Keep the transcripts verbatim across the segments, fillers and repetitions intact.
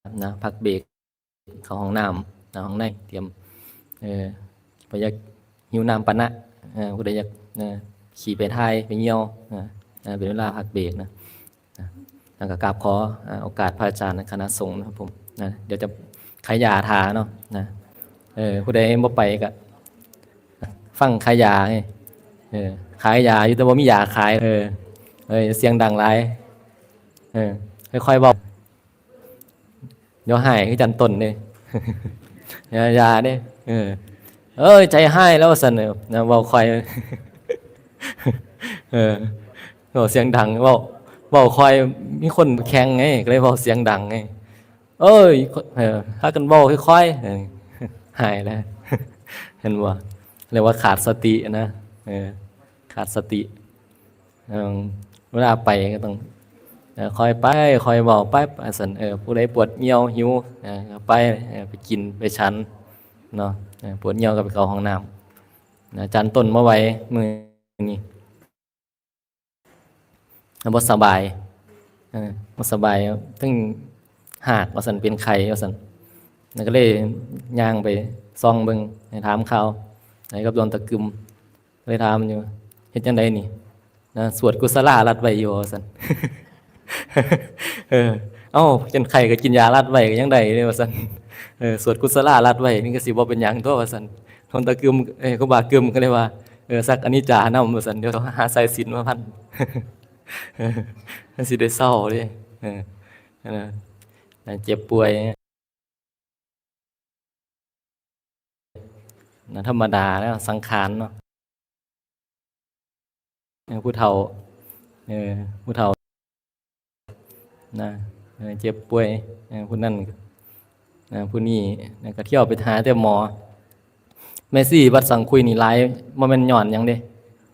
นะ พักเบรก เข้าห้องน้ำนะ ห้องใน เตรียม เออ บ่อยากหิวน้ำปานนะ เออ ผู้ใดอยาก เออ ขี้ไปถ่ายไปเยี่ยว เออ นะ เป็นเวลาพักเบรกนะ นะ แล้วก็กราบขอ อ่า โอกาสพระอาจารย์ คณะสงฆ์นะครับผม นะ เดี๋ยวจะขายยาทาเนาะ นะ เออ ผู้ใดบ่ไปก็ ฟังขายยาไง เออ ขายยาอยู่แต่บ่มียาขาย เออ เออ เสียงดังหลาย เออ ค่อยๆเว้า เดี๋ยวหายคือจันต้นเด้ อย่า อย่าเด้ เออ เอ้ย ใจหายแล้วว่าซั่น เออ นะ เว้าค่อย เออ เว้าเสียงดัง เว้า เว้าค่อย มีคนแข่งไง ก็เลยเว้าเสียงดังไง เอ้ย เออ พากันเว้าค่อยๆ เออ หายแล้ว เห็นบ่ เรียกว่าขาดสตินะ เออ ขาดสติ เออ เวลาไปก็ต้อง เออ ค่อยไป ค่อยเว้าไป ว่าซั่น เออ ผู้ใดปวดเยี่ยวหิว เออ ก็ไป เออ ไปกิน ไปฉัน เนาะ เออ ปวดเยี่ยวก็ไปเข้าห้องน้ำ นะ จันต้นมาไว้มื้อนี้ บ่สบาย เออ บ่สบาย ทั้งหากว่าซั่น เป็นไข้ว่าซั่น แล้วก็เลยย่างไปส่องเบิ่ง ให้ถามข่าว ให้กับดอนตะกึม เลยถามอยู่ เฮ็ดจั่งใดนี่ นะ สวดกุศลาลัดไว้อยู่ว่าซั่น เออ เอ้า เป็นไข้ก็กินยาลัดไว้ก็ยังได้เด้ว่าซั่น เออ สวดกุศลาลัดไว้ นี่ก็สิบ่เป็นหยังตั๊วว่าซั่น ดอนตะกึม เอ้ย ครูบากึมก็เลยว่า เออ สักอนิจจานำว่าซั่น เดี๋ยวหาสายสิญจน์มาพัน เออ มันสิได้เซาเด้ เออ นะ นะ เจ็บป่วย นะ ธรรมดาแล้ว สังขารเนาะ เออ ผู้เฒ่า เออ ผู้เฒ่า นะ เออ เจ็บป่วย เออ ผู้นั้น นะ ผู้นี้ นะ ก็เที่ยวไปหาแต่หมอ แม่ชีวัดสังคุยนี่หลาย บ่แม่นย้อนหยังเด้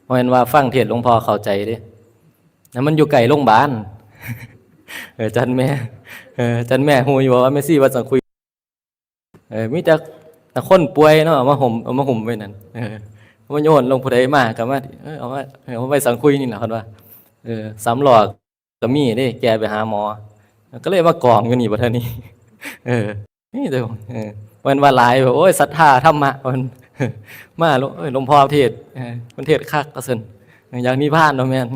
บ่แม่นว่าฟังเทศน์หลวงพ่อเข้าใจเด้ นะ มันอยู่ใกล้โรงพยาบาล เออ จันแม่ เออ จันแม่ฮู้อยู่บ่ว่าแม่ชีวัดสังคุย เออ มีแต่คนป่วยเนาะ เอามาห่ม เอามาห่มไว้นั่น เออ เอามาโยนลง ผู้ใดมาก็มา เออ เอามา เออ เอาไว้สังคุยนี่แหละ เพิ่นว่า เออ สามล้อก็มีเด้ แกไปหาหมอ ก็เลยมากองอยู่นี่บัดนี้ เออ นี่เด้อ เออ เพิ่นว่าหลายแบบ โอ้ย ศรัทธาธรรมะ เพิ่น มาหลวง เอ้ย หลวงพ่อเทศน์ เออ เพิ่นเทศน์คักว่าซั่น อยากนิพพานเนาะ แม่น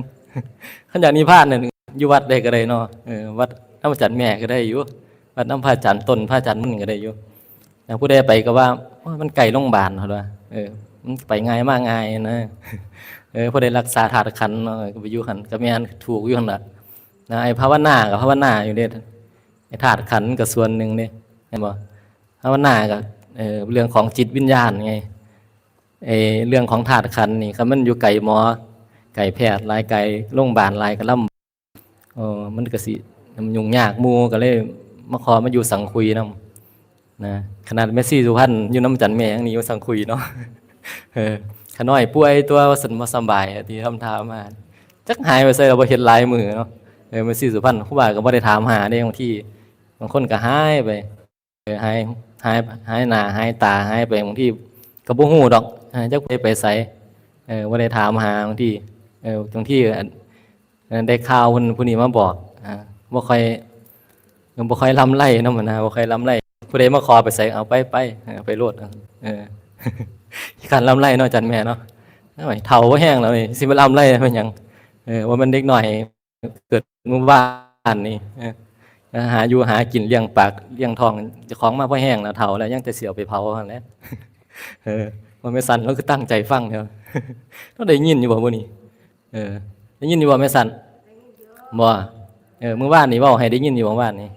คันอยากนิพพานเนี่ย อยู่วัดใดก็ได้เนาะ เออ วัดนำอาจารย์แม่ก็ได้อยู่ วัดนำพระอาจารย์ต้น พระอาจารย์มันก็ได้อยู่ นะ ผู้ใดไปก็ว่า โอ้ย มันใกล้โรงพยาบาล เพิ่นว่า เออ มันไปง่ายมาง่ายนะ เออ ผู้ใดรักษาธาตุขันธ์เนาะ ก็ไปอยู่หั่น ก็แม่น ถูกอยู่หั่นล่ะ นะ ไอ้ภาวนาก็ภาวนาอยู่เด้ ไอ้ธาตุขันธ์ก็ส่วนหนึ่งเด้ เห็นบ่ ภาวนาก็ เออ เรื่องของจิตวิญญาณไง ไอ้เรื่องของธาตุขันธ์นี่ คันมันอยู่ไกลหมอ ไกลแพทย์หลาย ไกลโรงพยาบาลหลาย ก็ลำ เออ มันก็สิยุ่งยากหมู่ ก็เลยมาขอมาอยู่สังคุยนำ นะ ขนาดแม่ชีสุพรรณอยู่นำอาจารย์แม่ยังหนีอยู่สังคุยเนาะ เออ ขาน้อยป่วยตั๊ว ว่าซั่น บ่สำบาย ที่ทำท่ามา จักหายไปไสแล้ว บ่เห็นหลายมื้อเนาะ เออ แม่ชีสุพรรณ ครูบาก็บ่ได้ถามหาเด้ บางที บางคนก็หายไป เออ หาย หาย หายหน้า หายตา หายไป บางทีก็บ่ฮู้ดอก เออ จักไป ไปไส เออ บ่ได้ถามหา บางที เออ บางที อัน เออ ได้ข่าวเพิ่น ผู้นี้มาบอก อ่า บ่ค่อย บ่ค่อยลำไรนำหั้นนะ บ่ค่อยลำไร ผู้ใดมาขอไปไส เอาไป ไป เออ ไปโลด เออ ขี้คร้านลำไรเนาะ อาจารย์แม่เนาะ โอ้ย เฒ่าบ่แฮงแล้วนี่ สิไปลำไรเป็นหยัง เออ ว่ามันเด็กน้อย เกิดมื้อวานนี่ เออ หาอยู่หากินเลี้ยงปากเลี้ยงท้องเจ้าของมาพอแฮงแล้ว เฒ่าแล้วยังแต่สิเอาไปเผาหั่นแหละ เออ ว่าแม่สันลาวคือตั้งใจฟังเด้อ ลาวได้ยินอยู่บ่มื้อนี้ เออ ได้ยินอยู่บ่แม่สัน บ่ เออ มื้อวานนี่เว้าให้ได้ยินอยู่บ่ มื้อวานนี่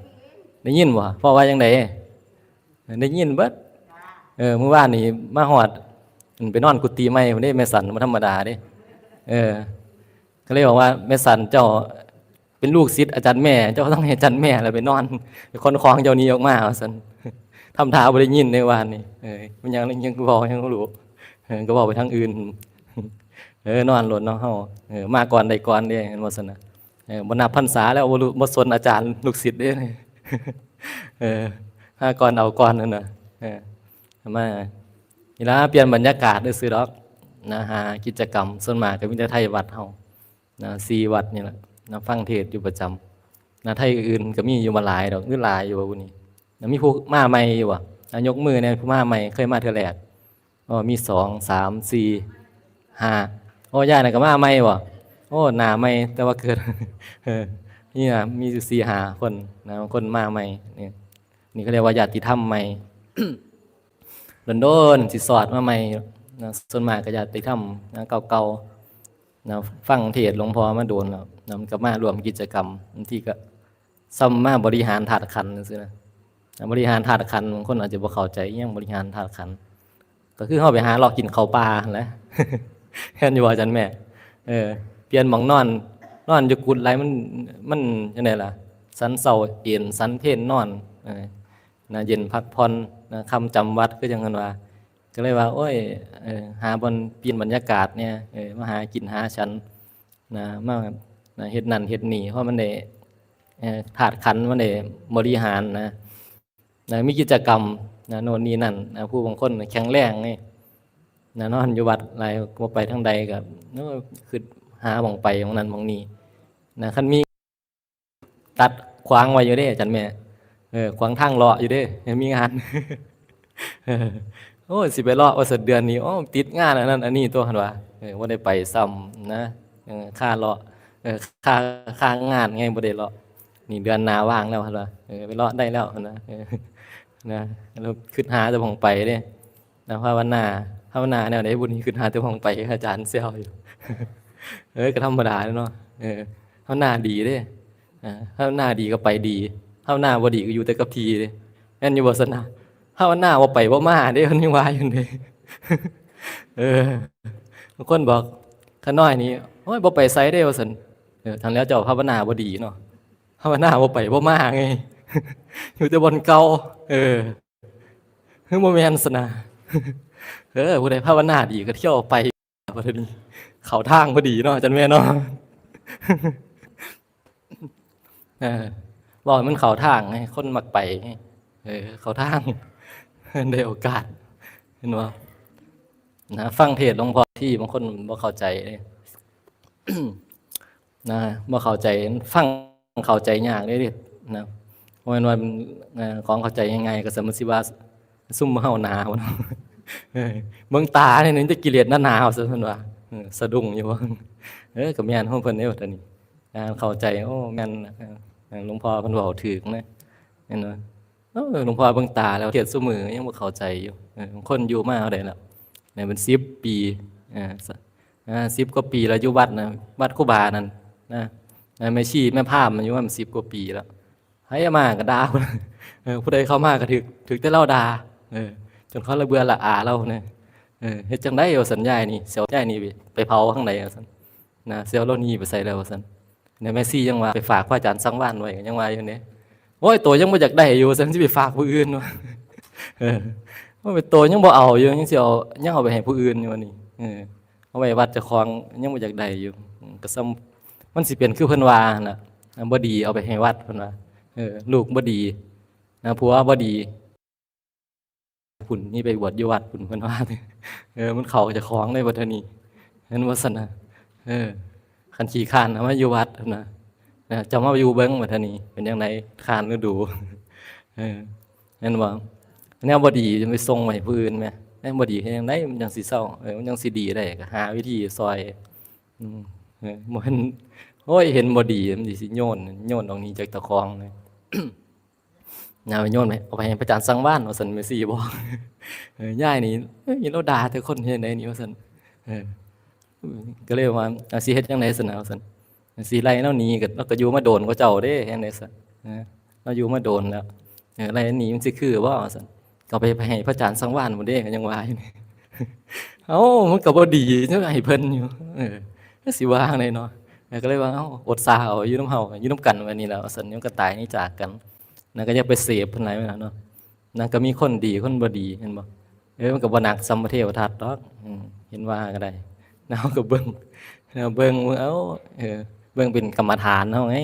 ได้ยินบ่ พ่อว่าจั่งใด ได้ยินเบิด เออ มื้อวานนี่มาฮอด ไปนอนกุฏิใหม่พุ้นเด้ แม่สัน บ่ธรรมดาเด้ เออ ก็เลยบอกว่า แม่สันเจ้าเป็นลูกศิษย์อาจารย์แม่ เจ้าต้องให้อาจารย์แม่แหละไปนอน ไปขนของเจ้านี้ออกมา ว่าซั่น ทำท่าบ่ได้ยินในวานนี่ เออ มันยัง ยังเว้า ยังรู้ เออ ก็เว้าไปทางอื่น เออ นอนโลดเนาะเฮา เออ มาก่อนได้ก่อนเด้ เห็นบ่ซั่นน่ะ เออ บ่นับพรรษาแล้ว บ่รู้ บ่สนอาจารย์ลูกศิษย์เด้ เออ มาก่อนเอาก่อนนั่นน่ะ เออ มา นี่ล่ะ เปลี่ยนบรรยากาศซื่อๆดอก นะ หากิจกรรม ส่วนมากก็มีแต่ไทวัดเฮา นะ สี่วัดนี่แหละ นะ ฟังเทศน์อยู่ประจำ นะ ไทอื่นก็มีอยู่บ่หลายดอก หรือหลายอยู่บ่บุนี่ แล้วมีผู้มาใหม่อยู่บ่? อ่ะ ยกมือแหน่ ผู้มาใหม่ เคยมาเทื่อแรก อ๋อ มีสอง สาม สี่ ห้า โอ้ ย่ายนั่นก็มาใหม่บ่? โอ้ หน้าใหม่ แต่ว่าเกิด เออ นี่นะ มีอยู่สี่ห้าคนนะ บางคนมาใหม่ นี่ นี่เขาเรียกว่าญาติธรรมใหม่ โดนๆ สิสอดมาใหม่นะ ส่วนมากก็ญาติธรรมนะ เก่าๆ นะ ฟังเทศน์หลวงพ่อมาโดนแล้วนะ มันก็มาร่วมกิจกรรม บางทีก็ซ้ำมาบริหารธาตุขันธ์ซื่อๆ นะ นะ บริหารธาตุขันธ์ บางคนอาจจะบ่เข้าใจอิหยังบริหารธาตุขันธ์ ก็คือเฮาไปหาเลาะกินข้าวป่าหั่นแหละ แม่นอยู่บ่อาจารย์แม่? เออ เปลี่ยนหม่องนอน นอนอยู่กุฏิหลาย มัน มันจั่งใดล่ะ สันเช้าเอน สันเพลนอน เออ นะ เย็นพักผ่อน นะ ค่ำจำวัด คือจั่งเพิ่นว่า ก็เลยว่า โอ้ย เออ หาบ่อนเปลี่ยนบรรยากาศแหน่ เออ มาหากินหาฉัน นะ มา นะ เฮ็ดนั่นเฮ็ดนี่ เพราะมันได้ เอ่อ ธาตุขันธ์มันได้บริหารนะ นะ มีกิจกรรมนะ โน่นนี่นั่นนะ ผู้บางคนแข็งแรงไง นะ นอนอยู่วัดหลาย บ่ไปทางใดก็ โอ้ย คิดหาหม่องไปหม่องนั้นหม่องนี้นะ คันมีตัดขวางไว้อยู่เด้อาจารย์แม่ เออ ขวางทางเลาะอยู่เด้ ยังมีงาน เออ โอ้ย สิไปเลาะว่าซั่น เดือนนี้ โอ้ ติดงานอันนั้นอันนี้ตั๊ว เพิ่นว่า เออ บ่ได้ไปซ้ำนะ เออ คาเลาะ เออ คา คางานไง บ่ได้เลาะ นี่เดือนหน้าว่างแล้ว เพิ่นว่า เออ ไปเลาะได้แล้ว เพิ่นว่า เออ นะ แล้วคิดหาแต่หม่องไปเด้ นะ ภาวนา ภาวนาแนวใดบุญ คิดหาแต่หม่องไป อาจารย์แซวอยู่ เออ ก็ธรรมดาเนาะ เออ ภาวนาดีเด้ อ่า ภาวนาดีก็ไปดี ภาวนาบ่ดีก็อยู่แต่กับที่เด้ แม่นอยู่บ่ซั่นนะ? ภาวนาบ่ไปบ่มาเด้ เพิ่นยังว่าอยู่เด้ เออ บางคนบอก ข้าน้อยนี่ โอ้ย บ่ไปไสเด้ ว่าซั่น เออ ทั้งแล้วเจ้าภาวนาบ่ดีเนาะ ภาวนาบ่ไปบ่มาไง อยู่แต่บ่อนเก่า เออ คือบ่แม่นซั่นนะ เออ ผู้ใดภาวนาดีก็เที่ยวไป บัดนี้ เข้าทางพอดีเนาะ อาจารย์แม่เนาะ เออ เว้าให้มันเข้าทางไง คนมักไปไง เออ เข้าทาง ได้โอกาส เห็นบ่ นะ ฟังเทศน์หลวงพ่อที่บางคนบ่เข้าใจเด้ นะ บ่เข้าใจ ฟังเข้าใจยากเด้ นะ บ่แม่นว่า เอ่อ ของเข้าใจง่ายๆ ก็สมมุติสิว่า ซุมเฮาหนาวเนาะ เออ เบิ่งตานี่ นี่จะกิเลสหนาๆ ว่าซั่น เพิ่นว่า เออ สะดุ้งอยู่ เออ ก็แม่นของเพิ่นเด้ บัดนี้ อ่า เข้าใจ โอ้ แม่น เออ หลวงพ่อเพิ่นเว้าถูกนะ เห็นบ่ เออ หลวงพ่อเบิ่งตาแล้ว เทศน์ซุมื้อยังบ่เข้าใจอยู่ เออ บางคนอยู่มาเท่าใดแล้ว เนี่ย เป็นสิบปี เออ ส- อ่า สิบกว่าปีแล้วอยู่วัดนะ วัดครูบานั่นนะ นะ แม่ชีแม่พราหมณ์มันอยู่มาเป็นสิบกว่าปีแล้ว ไผมาก็ด่า เออ ผู้ใดเข้ามาก็ถูก ถูกแต่ลาวด่า เออ จนเขาละเบื่อละอาลาวนะ เออ เฮ็ดจั่งใดว่าซั่น ยายนี่ สิเอายายนี่ไป ไปเผาทางใดว่าซั่น นะ สิเอาลาวหนีไปไสแล้วว่าซั่น เนี่ย แม่ชียังว่าไปฝากพระอาจารย์สังวาลย์ไว้ ยังว่าอยู่เด้ โอ้ย โตยังบ่อยากได้อยู่ ซั่นสิไปฝากผู้อื่นวะ เออ โอ้ย โตยังบ่เอาอยู่ ยังสิเอา ยังเอาไปให้ผู้อื่นอยู่นี่ เออ เอาไว้วัดเจ้าของยังบ่อยากได้อยู่ อืม ก็ซ่ำ มันสิเป็นคือเพิ่นว่าหั่นน่ะ อ่า บ่ดีเอาไปให้วัด เพิ่นว่า เออ ลูกบ่ดี นะ ผัวบ่ดี พุ้น นี่ไปบวชอยู่วัดพุ้น เพิ่นว่า เออ มันเข้าเจ้าของเลยบัดเทื่อนี้ เห็นบ่ซั่นน่ะ เออ คันขี้คร้านเอามาอยู่วัดนะ นะ เจ้ามาอยู่เบิ่งบัดเทื่อนี้ เป็นจั่งใด คร้านฤดู เออ เห็นบ่ แนวบ่ดีจะไปส่งไว้ผู้อื่นแหม แนวบ่ดีเฮ็ดจั่งใดมันจั่งสิเซา เออ มันจั่งสิดีได้ ก็หาวิธีซ่อย อืม เออ บ่แม่น โอ้ย เห็นบ่ดีมันสิ สิโยน โยนออกหนีจากเจ้าของเลย นะ ไปโยนไป เอาไปให้พระอาจารย์สังวาลย์ ว่าซั่น แม่ชีบอก เออ ยายนี่ เอ้ย ลาวด่าแต่คนเฮ็ดจั่งใดนี่ ว่าซั่น เออ ก็เลยว่า อ่ะ สิเฮ็ดจั่งใดซั่นนะ ว่าซั่น สิไล่ลาวหนี ก็ ลาวก็อยู่มาโดนกว่าเจ้าเด้ เฮ็ดจั่งใดซั่น เออ ลาวอยู่มาโดนแล้ว เออ ไล่หนีมันสิคือบ่ ว่าซั่น ก็ไป ไปให้พระอาจารย์สังวาลย์พุ้นเด้ ก็ยังว่าอยู่นี่ เอ้า มันก็บ่ดี จั่งให้เพิ่นอยู่ เออ ก็สิว่าจั่งใดเนาะ แล้วก็เลยว่า เอ้า อดซาเอา อยู่นำเฮา อยู่นำกันไว้นี่แหละ ว่าซั่น เดี๋ยวก็ตายหนีจากกัน นะ ก็อย่าไปเสพเพิ่นหลายเวลาเนาะ นะ ก็มีคนดี คนบ่ดี เห็นบ่ เออ มันก็บ่หนักส่ำพระเทวทัตดอก อืม เห็นว่าก็ได้ นะ เฮาก็เบิ่ง นะ เบิ่ง เบิ่ง เอ้า เออ เบิ่งเป็นกรรมฐานเฮาไง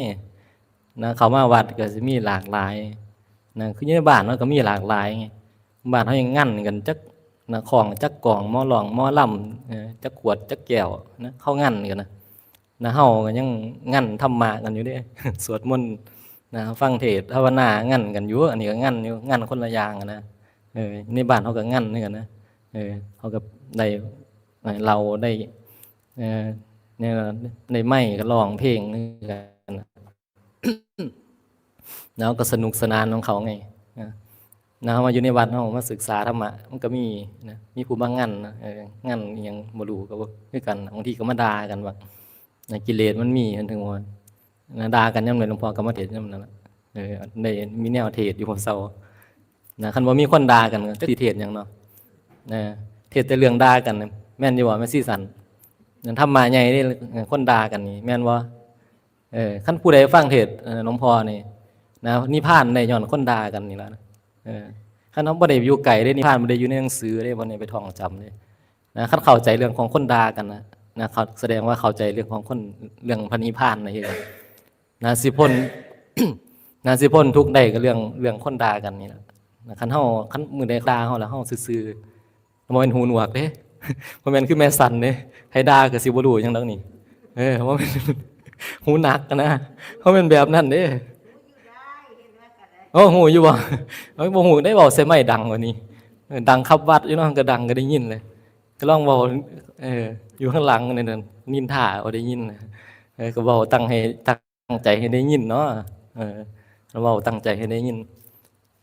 นะ เข้ามาวัดก็สิมีหลากหลาย นะ คืออยู่ในบ้านเฮาก็มีหลากหลายไง บ้านเฮายังงันกันจัก นะ คล้องจักกลอง หมอร้อง หมอลำ เออ จักขวดจักแก้ว นะ เขางันกันนะ นะ เฮาก็ยังงันธรรมะกันอยู่เด้ สวดมนต์ นะ ฟังเทศน์ภาวนางันกันอยู่ อันนี้ก็งันอยู่ งันคนละอย่างอะนะ เออ ในบ้านเขาก็งันนี่กันนะ เออ เขาก็ได้ เอ่อ เหล้าได้ เอ่อ เนี่ย ได้ไมค์ก็ร้องเพลงนี่กันนะ แล้วก็สนุกสนานของเขาไง นะ นะ มาอยู่ในวัดเฮามาศึกษาธรรมะ มันก็มีนะ มีผู้มางันนะ เออ งันอิหยังบ่รู้ก็บ่คือกัน บางทีก็มาด่ากันว่า นะ กิเลสมันมี มันถึงว่า นะ ด่ากันยามใด หลวงพ่อก็มาเทศน์ยามนั้นล่ะ เออ ได้มีแนวเทศน์อยู่บ่เซา นะ คันบ่มีคนด่ากันก็จักสิเทศน์หยังเนาะ นะ เทศน์แต่เรื่องด่ากันน่ะ แม่นอยู่บ่ แม่ชีสัน นั่นธรรมะใหญ่เด้ คนด่ากันนี่ แม่นบ่ เออ คันผู้ใดฟังเทศน์ เอ่อ หลวงพ่อนี่ นะ นิพพานได้ย้อนคนด่ากันนี่ล่ะนะ เออ คันเฮาบ่ได้อยู่ไกลเด้ นิพพานบ่ได้อยู่ในหนังสือเด้ บ่ได้ไปท่องจำเด้ นะ คันเข้าใจเรื่องของคนด่ากันนะ นะ เขาแสดงว่าเข้าใจเรื่องของคน เรื่องพระนิพพานนะ เฮ็ดหยัง นะ สิพ้น นะ สิพ้นทุกข์ได้ก็เรื่อง เรื่องคนด่ากันนี่ล่ะ นะ คันเฮา คันมื้อใดด่าเฮาแล้วเฮาซื่อๆ บ่แม่นหูหนวกเด้ บ่แม่นคือแม่สันเด้ ไผด่าก็สิบ่รู้หยังดอกนี่ เออ บ่แม่น หูหนักนะ บ่แม่นแบบนั้นเด้ โอ้ ฮู้อยู่บ่ เอ้ย บ่ฮู้ได้ เว้าใส่ไมค์ดังกว่านี้ เออ ดังคับวัดอยู่เนาะ ก็ดัง ก็ได้ยินเลย ก็ลองเว้า เออ อยู่ข้างหลังนั่นน่ะ นินทาเอาได้ยินนะ เออ ก็เว้าตั้งให้ ตั้งใจให้ได้ยินเนาะ เออ เว้าตั้งใจให้ได้ยิน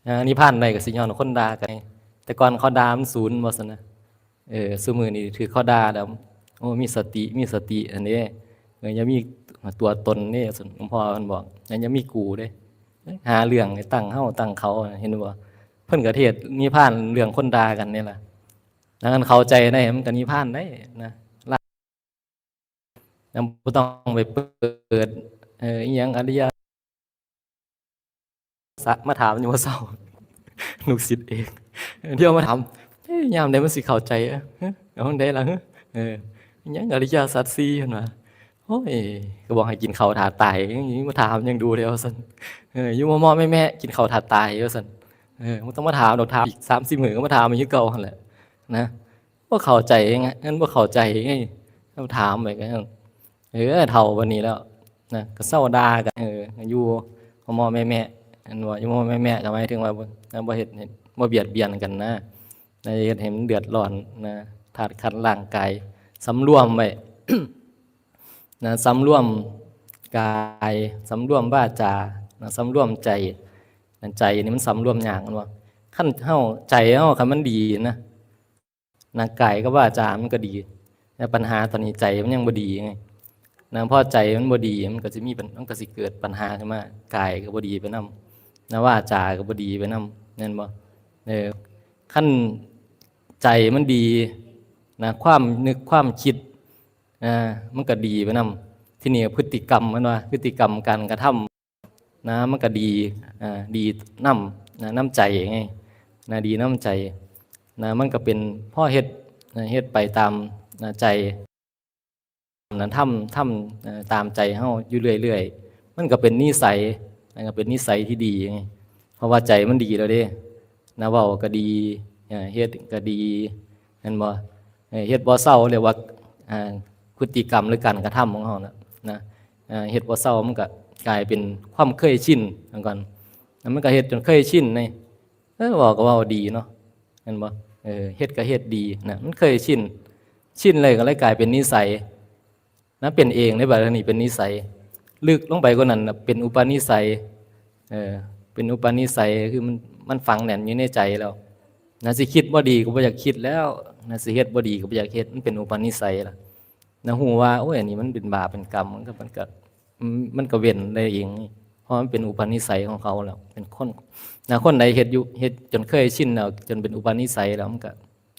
อ่า นิพพานได้ก็สิย้อนคนด่ากัน แต่ก่อนเขาด่ามันสูนว่าซั่นนะ เออ ซุมื้อนี้ถืกเขาด่าแล้ว โอ้ มีสติ มีสติ อันนี้ เออ อย่ามีตัวตนเด้ ซั่น หลวงพ่อเพิ่นบอก อย่ามีกูเด้ หาเรื่องให้ตั้งเฮาตั้งเขา เห็นบ่ เพิ่นก็เทศน์นิพพานเรื่องคนด่ากันนี่ล่ะ แล้วคันเข้าใจได้ มันก็นิพพานได้นะ ยังบ่ต้องไปเปิด เอ่อ อิหยังอริยสัจมาถามอยู่ว่าเซา ลูกศิษย์เอง เดี๋ยวมาถาม เอ้ย ยามใดมันสิเข้าใจอะ ฮะ เอาจั่งใดล่ะ ฮะ เออ อิหยังอริยสัจสี่ เพิ่นว่า โอ้ย ก็บอกให้กินข้าวถ่าตาย ยังมาถามหยังดูเด้ ว่าซั่น เออ อยู่มอๆแมะๆ กินข้าวถ่าตาย ว่าซั่น เออ บ่ต้องมาถามดอก ถามอีกสามสิบมื้อก็มาถามอีกคือเก่าหั่นแหละ นะ บ่เข้าใจไง มันบ่เข้าใจไง ถามไปก็ เออ เฒ่าปานนี้แล้ว นะ ก็เซาด่ากัน เออ อยู่มอๆแมะๆ อันว่าอยู่มอๆแมะๆ ก็หมายถึงว่าบ่ บ่เฮ็ดให้ บ่เบียดเบียนกันนะ นะ เฮ็ดให้มันเดือดร้อนนะ ธาตุขันธ์ร่างกาย สำรวมไว้ นะ สำรวมกาย สำรวมวาจา นะ สำรวมใจ นะ ใจนี่มันสำรวมยาก แม่นบ่ คันเฮา ใจเฮาคันมันดีนะ นะ กายกับวาจามันก็ดี แต่ปัญหาตอนนี้ใจมันยังบ่ดีไง นะ พอใจมันบ่ดี มันก็สิมีปัญ มันก็สิเกิดปัญหาขึ้นมา กายก็บ่ดีไปนำ นะ วาจาก็บ่ดีไปนำ แม่นบ่ เออ คันใจมันดี นะ ความนึกความคิด นะ มันก็ดีไปนำ ทีนี้พฤติกรรม แม่นบ่ พฤติกรรมการกระทำ นะ มันก็ดี อ่า ดีนำ นะ นำใจไง นะ ดีนำใจ นะ มันก็เป็น พอเฮ็ด นะ เฮ็ดไปตาม นะ ใจ นะ ทำ ทำ เอ่อ ตามใจเฮาอยู่เรื่อยๆ มันก็เป็นนิสัย นะ ก็เป็นนิสัยที่ดีไง เพราะว่าใจมันดีแล้วเด้ นะ เว้าก็ดี เอ่อ เฮ็ดก็ดี แม่นบ่ เอ่อ เฮ็ดบ่เซา เรียกว่า อ่า พฤติกรรมหรือการกระทำของเฮาน่ะ นะ อ่า เฮ็ดบ่เซา มันก็กลายเป็นความเคยชิน จั่งก่อน แล้วมันก็เฮ็ดจนเคยชินไง เออ เว้าก็เว้าดีเนาะ แม่นบ่ เออ เฮ็ดก็เฮ็ดดีนะ มันเคยชิน ชินเลยก็เลยกลายเป็นนิสัย นะ เป็นเองในบัดนี้เป็นนิสัย ลึกลงไปกว่านั้นน่ะ เป็นอุปนิสัย เออ เป็นอุปนิสัย คือมัน มันฝังแน่นอยู่ในใจแล้ว นะ สิคิดบ่ดีก็บ่อยากคิดแล้ว นะ สิเฮ็ดบ่ดีก็บ่อยากเฮ็ด มันเป็นอุปนิสัยล่ะ นะ ฮู้ว่า โอ้ย อันนี้มันเป็นบาปเป็นกรรม มันก็ มันก็ อืม มันก็เว้นได้เอง เพราะมันเป็นอุปนิสัยของเขาแล้ว เป็นคน นะ คนใดเฮ็ดอยู่ เฮ็ดจนเคยชินแล้ว จนเป็นอุปนิสัยแล้ว มันก็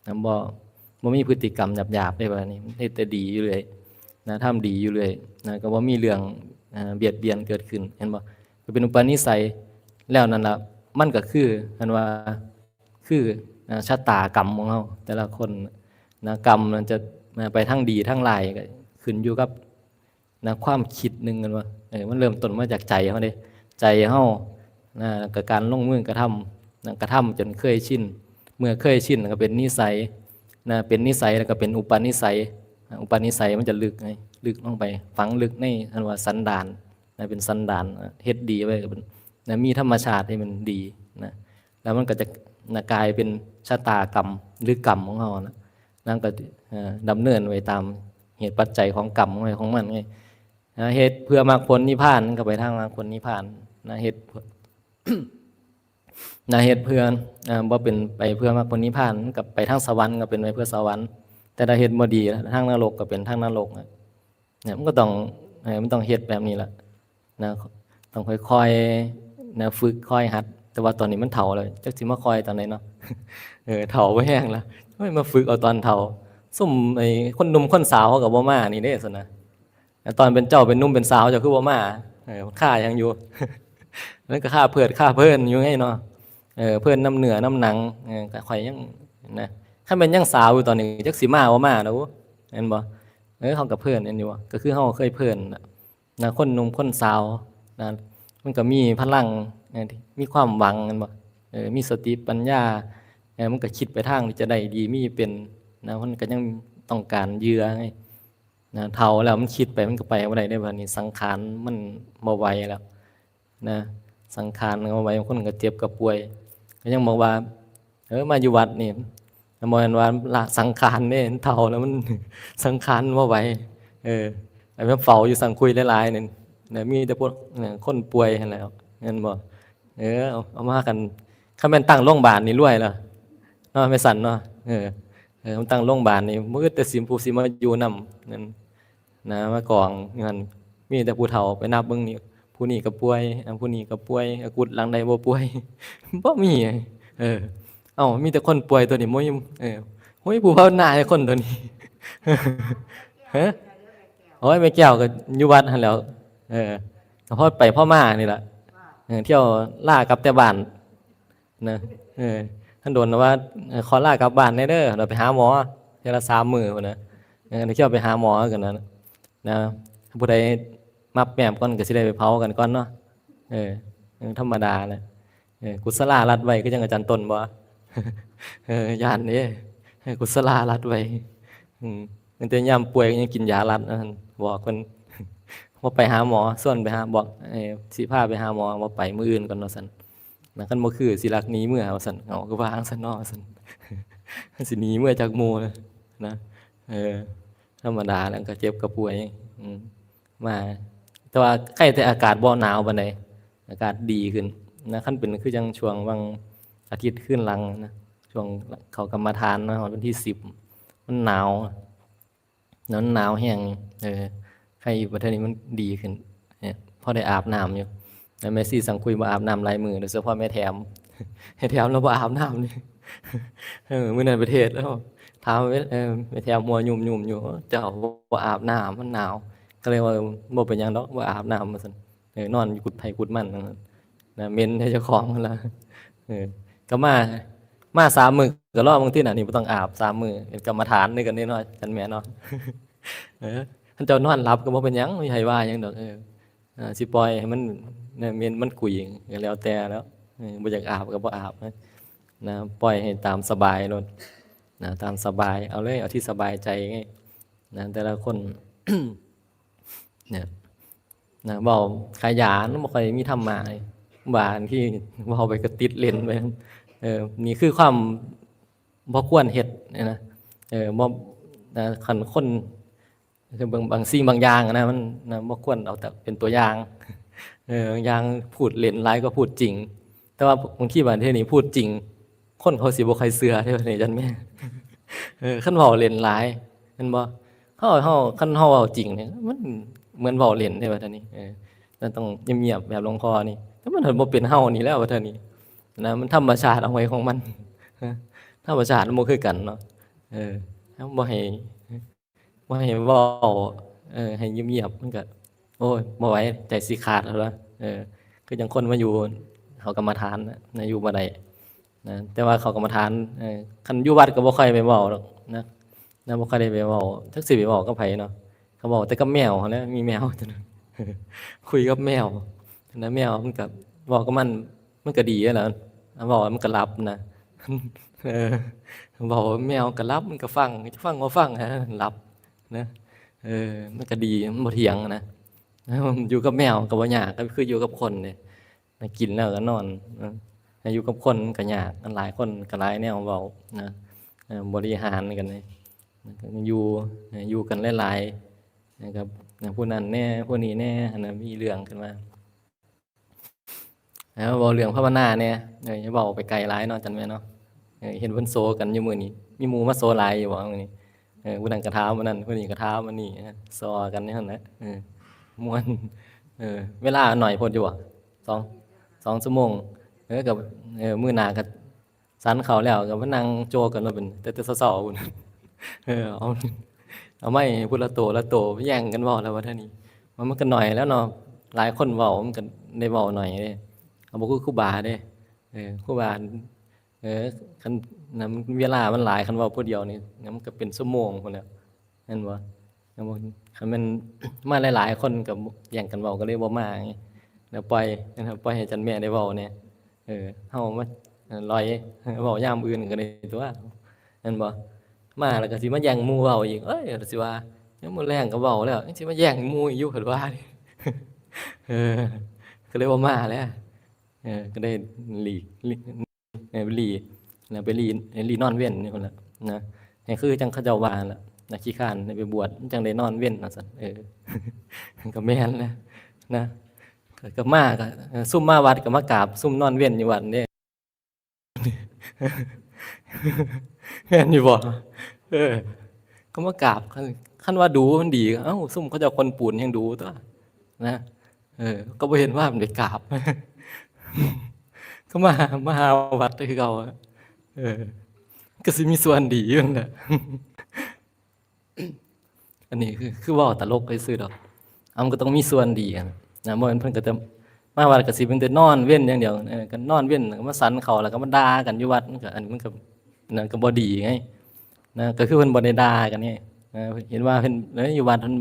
นะ บ่ บ่มีพฤติกรรมหยาบๆ ได้บัดนี้ มันเฮ็ดแต่ดีอยู่เรื่อย นะ ทำดีอยู่เรื่อย นะ ก็บ่มีเรื่อง อ่า เบียดเบียนเกิดขึ้น เห็นบ่ ก็เป็นอุปนิสัย แล้วนั่นล่ะ มันก็คือ เพิ่นว่า คือ อ่า ชะตากรรมของเฮาแต่ละคน นะ กรรมมันจะ อ่า ไปทางดีทางร้าย ก็ขึ้นอยู่กับ นะ ความคิดหนึ่ง แม่นบ่ เออ มันเริ่มต้นมาจากใจเฮาเด้ ใจเฮา นะ กับการลงมือกระทำ นะ กระทำจนเคยชิน เมื่อเคยชินก็เป็นนิสัย นะ เป็นนิสัยแล้วก็เป็นอุปนิสัย นะ อุปนิสัยมันจะลึกไง ลึกลงไป ฝังลึกใน เพิ่นว่าสันดาน นะ เป็นสันดาน นะ เฮ็ดดีไว้ก็เป็น นะ มีธรรมชาติที่มันดีนะ แล้วมันก็จะนะกลายเป็นชะตากรรมหรือกรรมของเรานะ นั่นก็ เอ่อ ดำเนินไปตามเหตุปัจจัยของกรรมของมันไง นะ เฮ็ดเพื่อมรรคผลนิพพานก็ไปทางมรรคผลนิพพานนะ เฮ็ด นะ เฮ็ดเพื่อ อ่า บ่เป็นไปเพื่อมรรคผลนิพพาน ก็ไปทางสวรรค์ก็เป็นไปเพื่อสวรรค์ แต่ถ้าเฮ็ดบ่ดี ทางนรกก็เป็นทางนรกนะ เนี่ย มันก็ต้อง เอ่อ มันต้องเฮ็ดแบบนี้ล่ะนะ ต้องค่อยๆ นะ ฝึกค่อยหัด แต่ว่าตอนนี้มันเฒ่าแล้ว จักสิมาค่อยตอนไหนเนาะ เออ เฒ่าบ่แฮงแล้ว โอ้ย มาฝึกเอาตอนเฒ่า ซุมไอ้คนหนุ่มคนสาวเขาก็บ่มานี่เด้ ซั่นนะ ตอนเป็นเจ้าเป็นหนุ่มเป็นสาวเจ้าคือบ่มา เออ คาหยังอยู่ มันก็คาเพลิดคาเพลินอยู่ไงเนาะ เออ เพลินนำเนื้อนำหนัง เออ ก็ข้อยยังนะ คันแม่นยังสาวอยู่ตอนนี้ จักสิมาบ่มาดอก แม่นบ่ เออ เขาก็เพลินกันอยู่ ก็คือเขาเคยเพลินน่ะนะ คนหนุ่มคนสาวนะ มันก็มีพลังนะ มีความหวัง แม่นบ่ เออ มีสติปัญญา เออ มันก็คิดไปทางที่จะได้ดี มีเป็นนะ มันก็ยังต้องการเหยื่อไง นะ เฒ่าแล้วมันคิดไปมันก็ไปบ่ได้เด้ บัดนี้สังขารมันบ่ไหวแล้วนะ สังขารมันบ่ไหว บางคนก็เจ็บก็ป่วย ก็ยังบอกว่า เออ มาอยู่วัดนี่ บ่แม่นว่าละสังขารเด้ เฒ่าแล้วมัน สังขารบ่ไหว เออ ไอ้มาเฝ้าอยู่สังคุยหลายๆนี่นะ มีแต่พวก นะ คนป่วยหั่นแหล้ว แม่นบ่ เออ เอา เอามากัน คันแม่นตั้งโรงบาลนี่รวยแล้วเนาะ แม่สันเนาะ เออ เออ มันตั้งโรงบาลนี่ บ่อึดแต่สิผู้สิมาอยู่นำ นั่นนะ มากองอยู่หั่น มีแต่ผู้เฒ่า ไปนับเบิ่งนี่ ผู้นี้ก็ป่วย อ่า ผู้นี้ก็ป่วย อ่า กุฏิหลังใดบ่ป่วย บ่มี เออ เอ้า มีแต่คนป่วยตัวนี้ บ่มี เออ บ่มีผู้ภาวนาจักคนตัวนี้ ฮะ โอ้ย แม่แก้วก็อยู่วัดหั่นแหล้ว เออ ก็พอไปพอมานี่ล่ะ เออ เที่ยวลากลับแต่บ้าน นะ เออ คันโดนว่า เออ ขอลากลับบ้านแหน่เด้อ เดี๋ยวไปหาหมอ เทื่อละสามมื้อพู้นนะ เออ เดี๋ยวเที่ยวไปหาหมอกันนะ นะ ผู้ใดมับแมบก่อนก็สิได้ไปเผากันก่อนเนาะ เออ เออ ธรรมดาแหละ เออ กุศลารัดไว้คือจั่งอาจารย์ต้นบ่ เออ ย่านเด้ เออ กุศลารัดไว้ อืม ตั้งแต่ยามป่วยก็ยังกินยารัดนะ บอกเพิ่น บ่ไปหาหมอ ชวนไปหา บอก เอ่อ สิพาไปหาหมอ บ่ไป มื้ออื่นก่อน ว่าซั่น นะ คันบ่คือสิลักหนีเมือ ว่าซั่น เอา คือว่าจั่งซั่นเนาะ ว่าซั่น สิหนีเมือจากหมู่นะ นะ เออ ธรรมดา แล้วก็เจ็บก็ป่วย อืม มา แต่ว่าไข้แต่อากาศบ่หนาวปานใด อากาศดีขึ้นนะ คันเป็นคือจั่งช่วงหว่างอาทิตย์คืนหลังนะ ช่วงเข้ากรรมฐานนะ วันที่สิบ มันหนาว หนาว หนาวแฮง เออ ไข้อยู่ประเทศนี้มันดีขึ้น เนี่ย พอได้อาบน้ำอยู่ แล้วแม่ชีสังคุยบ่อาบน้ำหลายมื้อ โดยเฉพาะแม่แถม แม่แถมลาวบ่อาบน้ำนี่ เออ มื้อนั้นไปเทศน์แล้ว ถามแม่ เออ แม่แถมหัวยุ่มๆอยู่ เจ้าบ่อาบน้ำ มันหนาว ก็เลยว่า เออ บ่เป็นหยังดอก บ่อาบน้ำ ว่าซั่น เออ นอนอยู่กุฏิไผกุฏิมัน นะ เหม็นให้เจ้าของนั่นล่ะ เออ ก็มา มาสามมื้อก็รอ บางทีน่ะ นี่บ่ต้องอาบสามมื้อ เป็นกรรมฐานนี่กันนี่เนาะ อาจารย์แม่เนาะ เออ คันเจ้านอนหลับก็บ่เป็นหยัง บ่มีไผว่าหยังดอก เออ อ่า สิปล่อยให้มัน เนี่ย เหม็นมันกุยก็แล้วแต่แล้ว เออ บ่อยากอาบก็บ่อาบนะ นะ ปล่อยให้ตามสบายโลด นะ ตามสบาย เอาเลย เอาที่สบายใจไง นะ แต่ละคน เนี่ย นะ เว้าขายยา มันบ่ค่อยมีธรรมะเลย บางทีเว้าไปก็ติดเล่นไป เออ นี่คือความบ่ควรเฮ็ดเนี่ยนะ เออ บ่ นะ คันคน คือบาง บางสิ่งบางอย่างอะนะ มัน นะ บ่ควรเอาแต่เป็นตัวอย่าง เออ บางอย่างพูดเล่นหลายกว่าพูดจริง แต่ว่าบางทีบางทีนี่พูดจริง คนเขาสิบ่ค่อยเชื่อเด้ อาจารย์แม่ เออ คันเว้าเล่นหลาย แม่นบ่ เฮา เฮา คันเฮาเว้าจริงเนี่ย มันเหมือนเว้าเล่นเด้ ว่าเท่านี้ เออ แต่ต้องเงียบๆ แบบหลวงพ่อนี่ แต่มันบ่เป็นเฮานี่แล้ว ว่าเท่านี้ นะ มันธรรมชาติของไผของมัน ธรรมชาติมันบ่คือกันเนาะ เออ เฮาบ่ให้ บ่ให้เว้า เออ ให้เงียบๆ มันก็ โอ้ย บ่ไหว ใจสิขาดแล้วล่ะ เออ คือจั่งคนมาอยู่ เข้ากรรมฐานน่ะ นะ อยู่บ่ได้ นะ แต่ว่าเข้ากรรมฐาน เออ คันอยู่วัดก็บ่ค่อยไปเว้าดอกนะ นะ บ่ค่อยได้ไปเว้า จักสิไปเว้ากับไผเนาะ ก็เว้าแต่กับแมวหั้นแหละ มีแมวตัวหนึ่ง คุยกับแมว นะ แมวมันก็ เว้ากับมัน มันก็ดีหั้นล่ะ เว้ามันก็หลับนะ เออ เว้าแมวก็หลับ มันก็ฟัง จะฟังบ่ฟัง หลับนะ เออ มันก็ดี มันบ่เถียงนะ อยู่กับแมวก็บ่ยาก ก็คืออยู่กับคนนี่ นะ กินแล้วก็นอนนะ อยู่กับคนมันก็ยาก หลายคนก็หลายแนวเว้านะ เอ่อ บริหารกันเลย อยู่ อยู่กันหลายๆ นะครับ ผู้นั้นแหน่ ผู้นี้แหน่นะ มีเรื่องขึ้นมา แล้วเว้าเรื่องภาวนาแหน่ เออ อย่าเว้าไปไกลหลายเนาะ อาจารย์แม่เนาะ เออ เห็นเพิ่นโซกันอยู่มื้อนี้ มีหมู่มาโซหลายอยู่บ่มื้อนี้ เออ ผู้นั้นก็ถามผู้นั้น ผู้นี้ก็ถามผู้นี้นะ ซอกันอยู่หั่นแหละ เออ ม่วน เออ เวลาน้อยโพดอยู่บ่ สอง สองชั่วโมง เออ ก็ เออ มื้อหน้าก็สันข้าวแล้วก็มานั่งโจกันว่าเป็น แต่ แต่เช้าๆ พู้น เออ เอา เอาไม้พู้นละโตละโต แย่งกันเว้าแล้วว่าเท่านี้ มัน มันก็น้อยแล้วเนาะ หลายคนเว้า มันก็ได้เว้าน้อยเด้ เอาบ่คือครูบาเด้ เออ ครูบา เออ คัน นะ เวลามันหลาย คันเว้าผู้เดียวนี่ มันก็เป็นชั่วโมงพู้นแหล้ว แม่นบ่ แม่นบ่ คันแม่นมาหลายๆ คนก็แย่งกันเว้า ก็เลยบ่มาไง แล้วปล่อยนะครับ ปล่อยให้อาจารย์แม่ได้เว้าแหน่ เออ เฮามา เอ่อ ลอย เว้ายามอื่นก็ได้ตั่ว แม่นบ่ มาแล้วก็สิมาแย่งหมู่เว้าอีก เอ้ย สิว่า ยามมื้อแลงก็เว้าแล้ว ยังสิมาแย่งหมู่อีกอยู่ เพิ่นว่า เออ ก็เลยบ่มาแล้ว เออ ก็ได้หลีก หลีก เออ ไปหลี นะ ไปหลี หลีนอนเว็นอยู่พู้นล่ะนะ ให้คือจั่งเขาเจ้าว่าล่ะนะ ขี้คร้านไปบวช จั่งได้นอนเว็นว่าซั่น เออ ก็แม่นนะ นะ ก็ ก็มา ก็ เออ ซุมมาวัดก็มากราบ ซุมนอนเว็นอยู่วัดเด้ แม่นอยู่บ่ เออ ก็มากราบ คัน คันว่าดูมันดี เอ้า ซุมเขาเจ้าคนปูนแฮ่งดูตั่ว นะ เออ ก็บ่เห็นว่ามันไปกราบ ก็มา มาหาวัดคือเก่าอะ เออ ก็สิมีส่วนดีอยู่นั่นแหละ อันนี้คือ คือเว้าตลกซื่อๆ ดอก เอามันก็ต้องมีส่วนดีอะนะ บ่แม่นเพิ่นก็จะมาวัดก็สิเป็นแต่นอนเว็นอย่างเดียว เออ ก็นอนเว็น ก็มาสันข้าว แล้วก็มาด่ากันอยู่วัด มันก็ อันนี้มันก็ นั่นก็บ่ดีไง นะ ก็คือเพิ่นบ่ได้ด่ากันไง นะ เห็นว่าเพิ่น เอ้ย อยู่วัดเพิ่น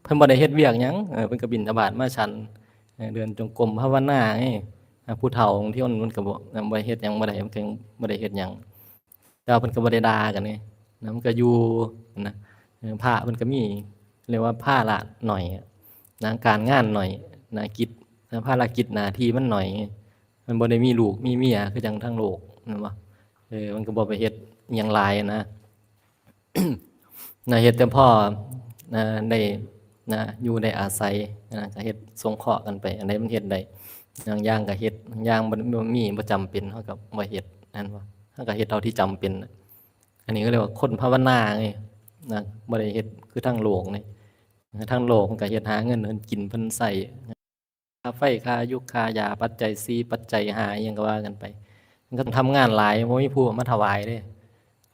เพิ่นบ่ได้เฮ็ดเวียกหยัง เออ เพิ่นก็บิณฑบาตมาฉัน เออ เดินจงกรมภาวนาไง อ่า ผู้เฒ่าบางทีมัน มันก็บ่ บ่ได้เฮ็ดหยังบ่ได้ มันก็บ่ได้เฮ็ดหยัง แต่ว่าเพิ่นก็บ่ได้ด่ากันไง นะ มันก็อยู่นะ เออ พระเพิ่นก็มี เรียกว่าภาระหน่อยอะ นะ การงานหน่อย นะ กิจ นะ ภารกิจหน้าที่มันหน่อยไง มันบ่ได้มีลูกมีเมียคือจั่งทางโลก แม่นบ่ เออ มันก็บ่ไปเฮ็ดอิหยังหลายนะ นะ เฮ็ดแต่พอ นะ ได้ นะ อยู่ได้อาศัย นะ ก็เฮ็ดสงเคราะห์กันไป อันใดมันเฮ็ดได้ บางอย่างก็เฮ็ด บางอย่างบ่ บ่มี บ่จำเป็น เฮาก็บ่เฮ็ด แม่นบ่ เฮาก็เฮ็ดเท่าที่จำเป็นน่ะ อันนี้ก็เรียกว่าคนภาวนาไง นะ บ่ได้เฮ็ดคือทางโลกนี่ ทางโลกมันก็เฮ็ดหาเงิน เพิ่นกิน เพิ่นใช้ ค่าไฟ ค่าอยู่ ค่ายา ปัจจัยสี่ ปัจจัยห้า อิหยังก็ว่ากันไป มันก็ต้องทำงานหลาย บ่มีผู้มาถวายเด้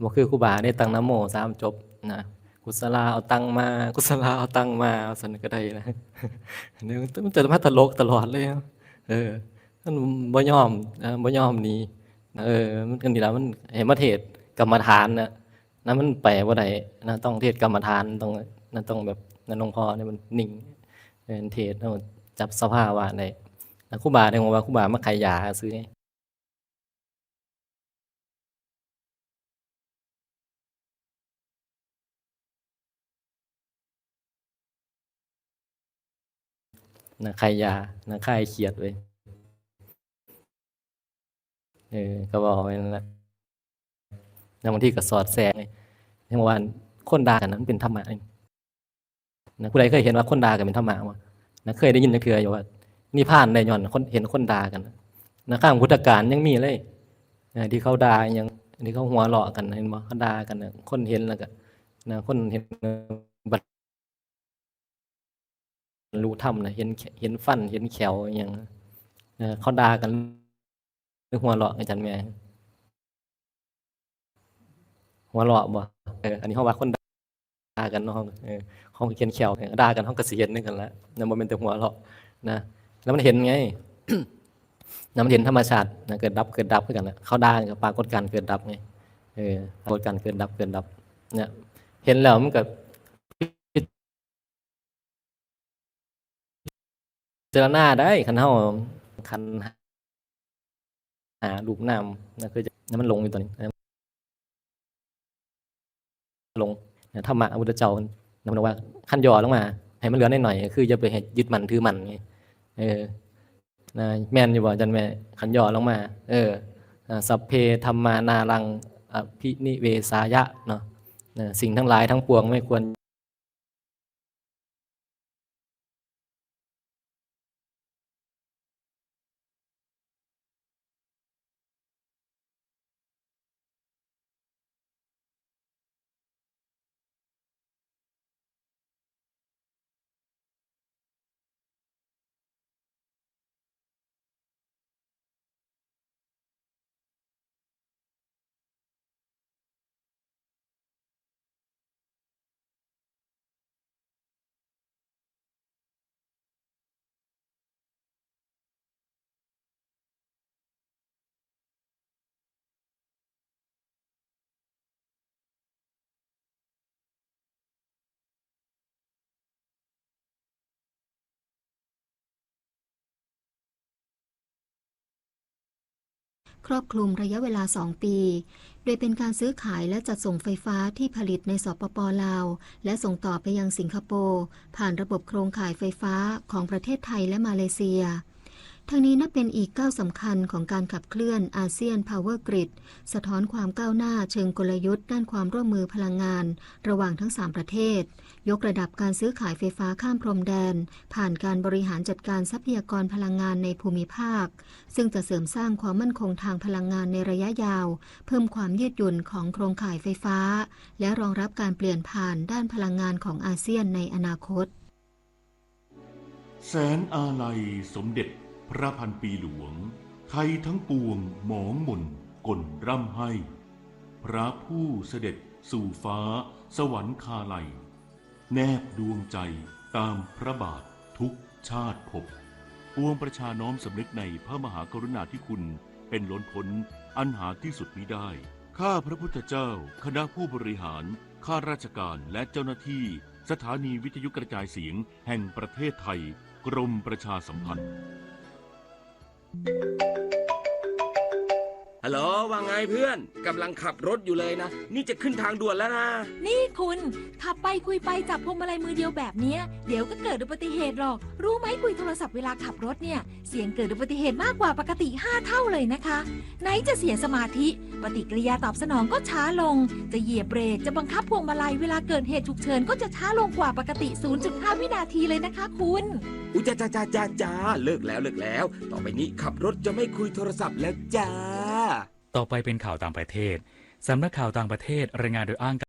บ่คือครูบาเด้ ตั้งนะโมสามจบนะ กุศลาเอาตังมา กุศลาเอาตังมา ซั่นก็ได้นะ เนี่ยมันจะมาตลกตลอดเลย เออ มันบ่ยอม เออ บ่ยอมหนี เออ มันก็นี่ล่ะ มันให้มาเทศน์กรรมฐานน่ะ นะ มันไปบ่ได้นะ ต้องเทศน์กรรมฐาน ต้อง นะ ต้องแบบ นะ หลวงพ่อนี่มันนิ่ง เออ เทศน์ ต้องจับสภาวะได้ นะ ครูบาเนี่ย ผมว่าครูบามาขายยาซื่อไง นะ ขายยา นะ คลายเครียดเว้ย เออ ก็บอกไว้นั่นแหละ แล้วบางทีก็สอดแทรกไง เรียกว่าคนด่ากันนะ มันเป็นธรรมะเอง นะ ผู้ใดเคยเห็นว่าคนด่ากันเป็นธรรมะบ่ นะ เคยได้ยินจักเทื่ออยู่ว่า นิพพานได้ย้อนคน เห็นคนด่ากัน นะ ครั้งพุทธกาลยังมีเลย นะ ที่เขาด่าอิหยัง ที่เขาหัวเราะกัน เห็นบ่ เขาด่ากันน่ะ คนเห็นแล้วก็ นะ คนเห็นบรรลุธรรมน่ะ เห็น เห็นฟัน เห็นแข้วอิหยัง นะ เขาด่ากัน หรือหัวเราะ อาจารย์แม่ หัวเราะบ่ เออ อันนี้เฮาว่าคนด่ากันเนาะ เออ เฮาก็เห็นแข้ว เออ ด่ากัน เฮาก็สิเห็นคือกันละ นั่นบ่แม่นแต่หัวเราะนะ แล้วมันเห็นไง นะ มันเห็นธรรมชาตินะ เกิดดับ เกิดดับคือกันนะ เขาด่ากันก็ปรากฏการณ์เกิดดับไง เออ ปรากฏการณ์เกิดดับ เกิดดับ เนี่ย เห็นแล้วมันก็ พิจารณาได้ คันเฮา คันหารูปนามนะ คือจะ มันหลงอยู่ตอนนี้ หลง ธรรมะพระพุทธเจ้านะ มันบอกว่าคันย่อลงมา ให้มันเหลือน้อยๆ คืออย่าไปให้ยึดมั่นถือมั่นไง เออ นะ แม่นอยู่บ่อาจารย์แม่ คันย่อลงมา เออ อ่า สัพเพธัมมานารังอภินิเวสายะเนาะ นะ สิ่งทั้งหลายทั้งปวงไม่ควร ครอบคลุมระยะเวลาสองปี โดยเป็นการซื้อขายและจัดส่งไฟฟ้าที่ผลิตใน สปป ลาว และส่งต่อไปยังสิงคโปร์ ผ่านระบบโครงข่ายไฟฟ้าของประเทศไทยและมาเลเซีย ทั้งนี้นับเป็นอีกก้าวสำคัญของการขับเคลื่อน ASEAN Power Grid สะท้อนความก้าวหน้าเชิงกลยุทธ์ด้านความร่วมมือพลังงานระหว่างทั้งสามประเทศ ยกระดับการซื้อขายไฟฟ้าข้ามพรมแดน ผ่านการบริหารจัดการทรัพยากรพลังงานในภูมิภาค ซึ่งจะเสริมสร้างความมั่นคงทางพลังงานในระยะยาว เพิ่มความยืดหยุ่นของโครงข่ายไฟฟ้า และรองรับการเปลี่ยนผ่านด้านพลังงานของอาเซียนในอนาคต แสนอาลัยสมเด็จพระพันปีหลวง ไทยทั้งปวงหมองหม่นก่นร่ำไห้ พระผู้เสด็จสู่ฟ้าสวรรคาลัย แนบดวงใจตามพระบาททุกชาติภพ ปวงประชาน้อมสำนึกในพระมหากรุณาธิคุณเป็นล้นพ้นอันหาที่สุดมิได้ ข้าพระพุทธเจ้า คณะผู้บริหาร ข้าราชการ และเจ้าหน้าที่ สถานีวิทยุกระจายเสียงแห่งประเทศไทย กรมประชาสัมพันธ์ ฮัลโหล ว่าไงเพื่อน กำลังขับรถอยู่เลยนะ นี่จะขึ้นทางด่วนแล้วนะ นี่คุณ ขับไปคุยไปจับพวงมาลัยมือเดียวแบบเนี้ย เดี๋ยวก็เกิดอุบัติเหตุหรอก รู้ไหมคุยโทรศัพท์เวลาขับรถเนี่ย เสี่ยงเกิดอุบัติเหตุมากกว่าปกติ ห้า เท่าเลยนะคะ ไหนจะเสียสมาธิ ปฏิกิริยาตอบสนองก็ช้าลง จะเหยียบเบรก จะบังคับพวงมาลัยเวลาเกิดเหตุฉุกเฉินก็จะช้าลงกว่าปกติ ศูนย์จุดห้า วินาทีเลยนะคะคุณ อุยจ้าจ้าจ้าจ้าจ้า เลิกแล้วเลิกแล้ว ต่อไปนี้ขับรถจะไม่คุยโทรศัพท์แล้วจ้า ต่อไปเป็นข่าวต่างประเทศ สำนักข่าวต่างประเทศรายงานโดยอ้าง